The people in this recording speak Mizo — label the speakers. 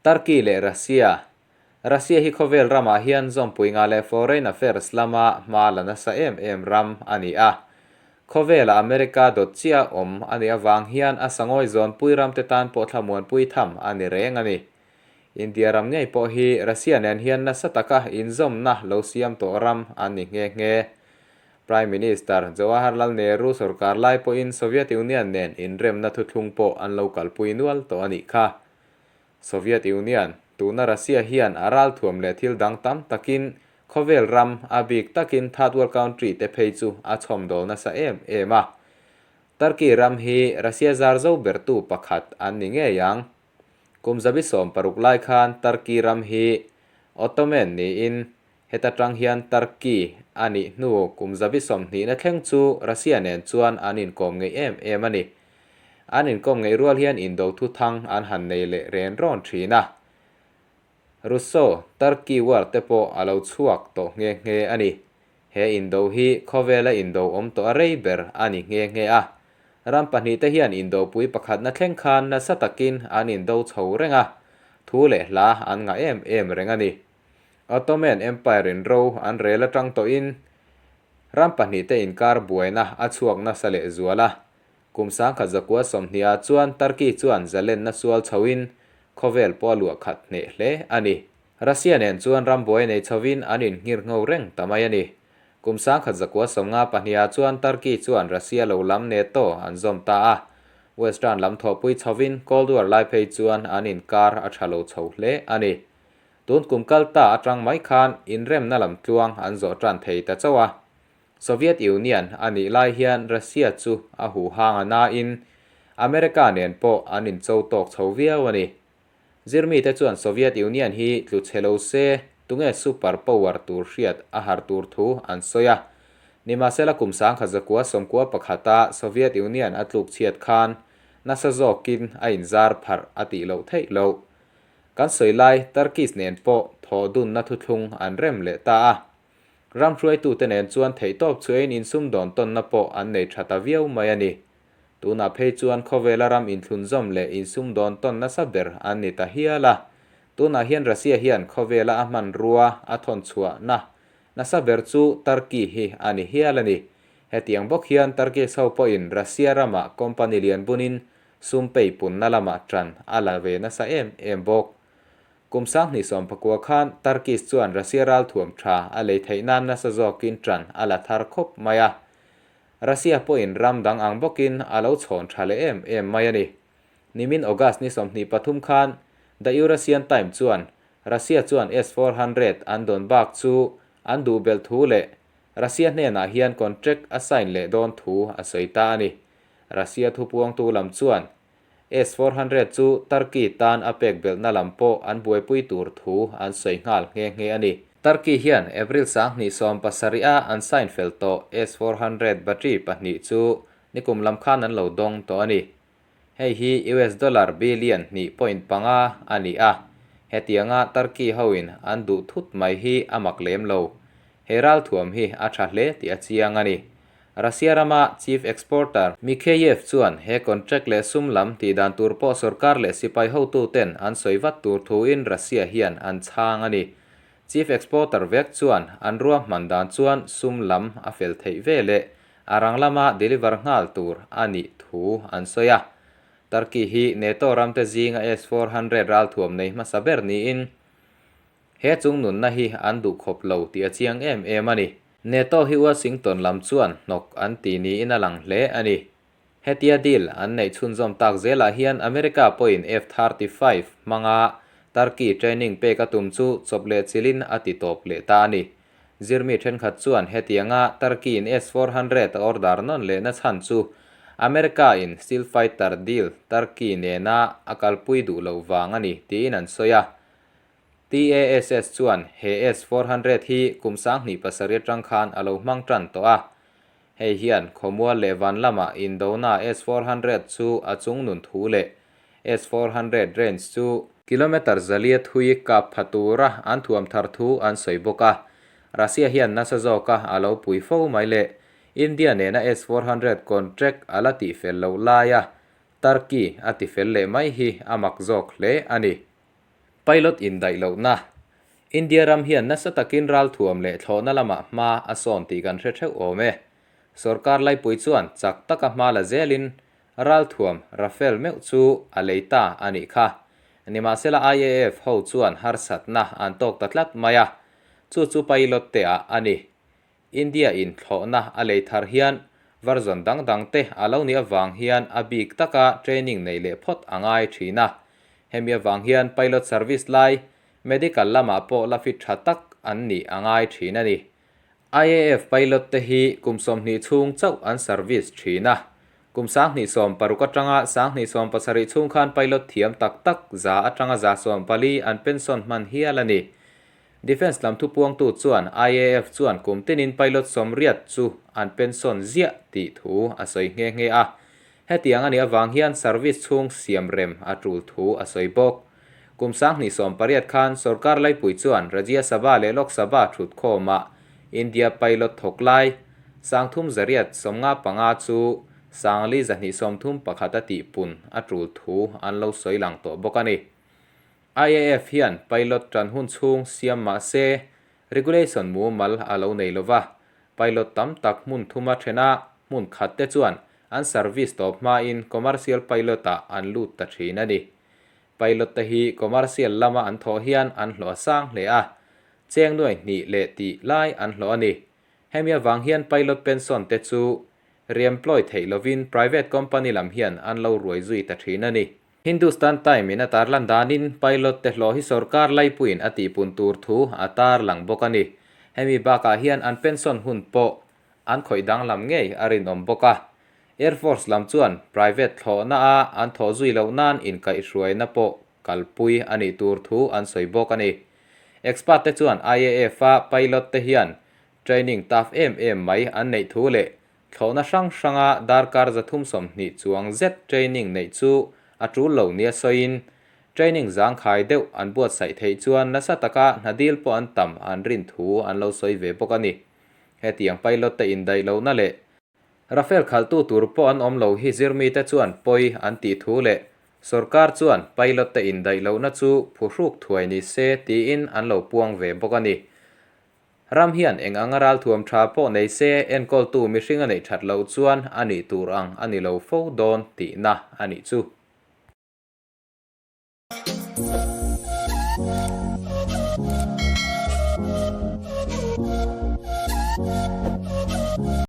Speaker 1: Turkey leh Russia Russia hi khawvel ramah hian zawmpui nga leh foreign affairs lama hma la nasa em em ram a ni a. Khawvela America dawt chiah awm a nih avang hian a sangawi zawnpui ramte tan pawh thlamuanpui tham a ni reng a ni. India ram ngei pawh hi Russia nen hian nasa taka inzawmna lo siam tawh ram an ni nghe nghe. Prime Minister Jawaharlal Nehru sorkar lai pawhin Soviet Union nen inremna thuthlung pawh an lo kalpui nual tawh a nih kha. Soviet Union, tuna Russia hian a ralthuam leh thil dang tam takin khawvel ram, a bik takin third world country te phei chu a chhawmdawl nasa em em a. Turkey ram hi Russia zar zo bertu pakhat an ni ngei ang. Kum zabi 16 lai khan Turkey ram hi Ottoman niin heta tang hian Turkey a nih hnu kum zabi 20 na thleng chu Russia nen chuan an inkawm ngei em em a ni. An inkawm ngei rual hian indo thu thang an han nei leh ren rawn thin a. Russo, Turkey war te pawh a lo chhuak tawh nghe nghe a ni. He indo hi khawvela indo awm tawh a rei ber a ni nghe nghe a. Ram pahnihte hian indopui pakhatna thleng khan nasa takin an indo chho reng a, thu leh hla an ngah em em reng a ni. Ottoman Empire in ro an rel atang tawhin ram pahnihte inkar buaina a chhuak nasa leh zual a. Kum 1920 ah chuan Turkey chuan zalenna sual chhoin khawvel pawh a luah khat hneh hle a ni. Russia nen chuan ram buai nei chhovin an inngir ngho reng ta mai a ni. Kum 1952 ah chuan Turkey chuan Russia lo lam NATO an zawm ta a. Western lam thawhpui chhovin Cold War lai phei chuan an inkar a tha lo chho hle a ni. Tun kum kal ta atang mai khan inremna lam tluang an zawh tan thei ta chauh a. Soviet Union a nih lai hian Russia chu a huh hang a nain America nen pawh an incho tawk chho viau a ni. Zirmite chuan Soviet Union hi tlu chhe lo se tunge super power tur hriat a har tur thu an sawi a. Nimahsela kum 1991 a Soviet Union a tluk chhiat khan nasa zawkin a inzar pharh a tih loh theih loh. Kan sawi lai Turkish nen pawh thawh dunna thuthlung an rem leh ta a. Ram hruaitute nen chuan theihtawp chhuahin insumdawn tawnna pawh an nei tha ta viau mai a ni. Tunah phei chuan khawvela ram inthlunzawm leh insumdawn tawn nasa ber an ni ta hial a. Tunah hian Russia hian khawvela a hmanrua a thawn chhuahna nasa ber chu Turkey hi a ni hial a ni. Hetiang bawk hian Turkish ho pawhin Russia ramah company lian bunin sum pei punna lamah tan a la ve nasa em em bawk. Kum 2019 khan Turkish chuan Russia ralthuam tha a lei theih nan nasa zawkin tan a la thar khawp mai a. Russia pawhin ram dang ang bawkin a lo chhawn tha leh em em mai a ni. Nimin August ni 23 khan The Eurasian Times chuan Russia chuan S-400 an dawn bak chu an duh belh thu leh Russia hnenah hian contract a sign leh dawn thu a sawi ta a ni. Russia thupuangtu lam chuan S-400 chu Turkey tan a pek belhna lam pawh an buaipui tur thu an sawi nghal nghe nghe a ni. Turkey hian April 2017 a an sign fel tawh S-400 battery pahnih chu nikum lam khan an lo dawng tawh a ni. Hei hi US dollar billion 2.5 a ni a, hetianga Turkey hoin an duh thut mai hi a mak lem lo. He ralthuam hi a tha hle tih a chiang a ni. Russia rama chief exporter Mikheyev chuan he contract leh sum lam tih dan tur pawh sorkar leh sipai hotuten an sawi vat tur thuin Russia hian an chhang a ni. Chief exporter vek chuan an ruahman dan chuan sum lam a fel theih ve leh a rang lama deliver nghal tur a nih thu an sawi a. Turkey hi NATO ramte zinga S-400 ralthuam nei hmasa ber niin he chung nunna hi an duh khawp lo tih a chiang em em a ni. NATO hi Washington lam chuan hnawk an ti niin a lang hle a ni. Hetia deal an neih chhunzawm tak zelah hian America pawhin F-35 hmanga Turkey training pek a tum chu chawp leh chilhin a ti tawp leh ta a ni. Zirmi thenkhat chuan hetianga Turkey in S-400 a order nawn lehna chhan chu America in Steel Fighter deal Turkey nena a kalpui duh loh vang a ni tiin an sawi a. TASS chuan he S-400 hi kum 2007 atang khan a lo hmang tan tawh a. Hei hian khawmual leh van lamah indona S-400 chu a chung nun thu leh S-400 range chu kilometre zalia thui kap pha tura an thuam thar thu an sawi bawk a. Russia hian nasa zawka a lo pui fo mai leh India nena S-400 contract a la tihfel loh laia Turkey a tifel leh mai hi a mak zawk hle a ni. Pilot indaih lohna, India ram hian nasa takin ralthuam leh thlawhna lamah hma a sawn tih kan hre theuh awm e. Sorkar laipui chuan chak taka hma la zelin ralthuam Rafale meuh chu a lei ta a nih kha. Nimahsela IAF ho chuan harsatna an tawk ta tlat mai a, chu chu pilot te ah a ni. India in thlawhna a lei thar hian version dang dang te a lo nih avang hian a bik taka training nei leh phawt a ngai thin a. Hemi avang hian pilot service lai medical lamah pawh la fit tha tak an nih a ngai thin a ni. IAF pilot te hi kum 20 chhung chauh an service thin a. Kum 2016 atanga 2017 chhung khan pilot thiam tak tak za atanga 140 an pension hman hial a ni. Defence lam thupuangtu chuan IAF chuan kum tinin pilot 80 chu an pension ziah tih thu a sawi nghe nghe a. Hetiang a nih avang hian service chhung siam rem a tul thu a sawi bawk. Kum 2018 khan sorkar laipui chuan Rajya Sabha leh Lok Sabha thutkhawmah India pilot thawk lai 385 chu 4231 a tihpun a tul thu an lo sawi lang tawh bawk a ni. IAF hian pilot tan hun chhung siam mah se, regulation mumal a lo nei lova, pilot tam tak hmun thuma thena hmun khat te chuan an service tawp hmain commercial pilot ah an lut ta thin a ni. Pilot te hi commercial lama an thawh hian an hlawh a sang hle a, cheng nuai hnih leh tih lai an hlawh a ni. Hemi avang hian pilot pension te chu re-employ theih lovin private company lam hian an lo ruai zui ta thin a ni. Hindustan Time in a tarlan danin pilot te hlawh hi sorkar laipuiin a tihpun tur thu a tarlang bawk a ni. Hemi bakah hian an pension hun pawh an khawih danglam ngei a rinawm bawk a. Air Force lam chuan private thlawhna a an thawh zui loh nan inkaihhruaina pawh kalpui a nih tur thu an sawi bawk a ni. Expert te chuan IAF a pilot te hian training tough em em mai an neih thu leh Thlawhna hrang hranga darkar 320 chuang zet training neih chu a tul lo nia sawiin, training zangkhai deuh an buatsaih theih chuan nasa taka hna dil pawh an tam an rin thu an lo sawi ve bawk a ni. Hetiang pilot te indaih lohna leh Rafale khalhtu tur pawh an awm lo hi zirmite chuan pawi an tih thu leh sorkar chuan pilot te indaih lohna chu phuhruk thuai ni se tiin an lo puang ve bawk a ni. Ram hian eng anga ralthuam tha pawh nei se enkawltu mihring a neih that loh chuan a nih tur ang a ni lo fo dawn tihna a nih chu.